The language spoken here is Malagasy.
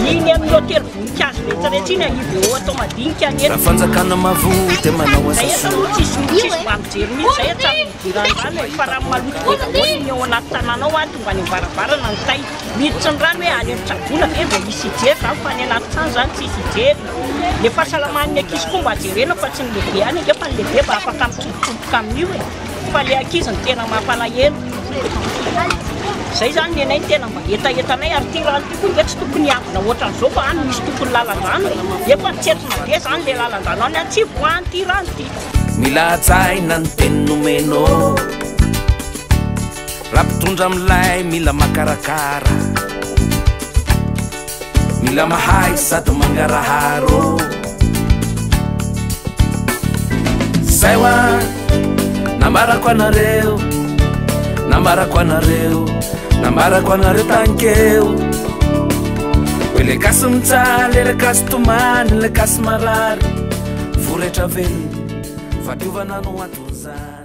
Iny amin'ny hotely voninkazo rehetra iny anivo eo atao madinika ny eto. Raha fanjakana mavoa dia manao asa Zay eto soa. aloha tsisy tsisy mba mijery mihitsy zay hatramin'ny nidirany rano e, fa rano maloto be daholo ny ao anaty tanàna ao any tonga any am-baravarana ny tay. Miditsy ny rano hoe any amin'ny tsaboina ve vao hisy hijery zany fa any anaty trano zany tsisy hijery. Le fahasalaman'ny ankizy koa mba jerena fa tsy ny lehibe ihany ange fa ny lehibe mba afaka mitsofotofoka amin'io e. Fa le ankizy no tena mampalahelo. Zay zany ny anay no tena mba hetahetanay ary ity rano ity koa nge tsy tokony hiavona ohatran'izao fa any misy tokony lalan-drano e. Efa nitsentsina be zany le lalan-drano any any tsy voahan'ity rano ity. Mila hajaina ny teny nomenao. Raha mpitondra milay mila makarakara. Mila mahay sady mangaraharo. Zay hoa nambarako anareo, nambarako anareo, nambarako anareo tankeo. Hoe le gasy mijaly, le gasy tomany, le gasy marary, voretra velona, fadiovana no anton'izany.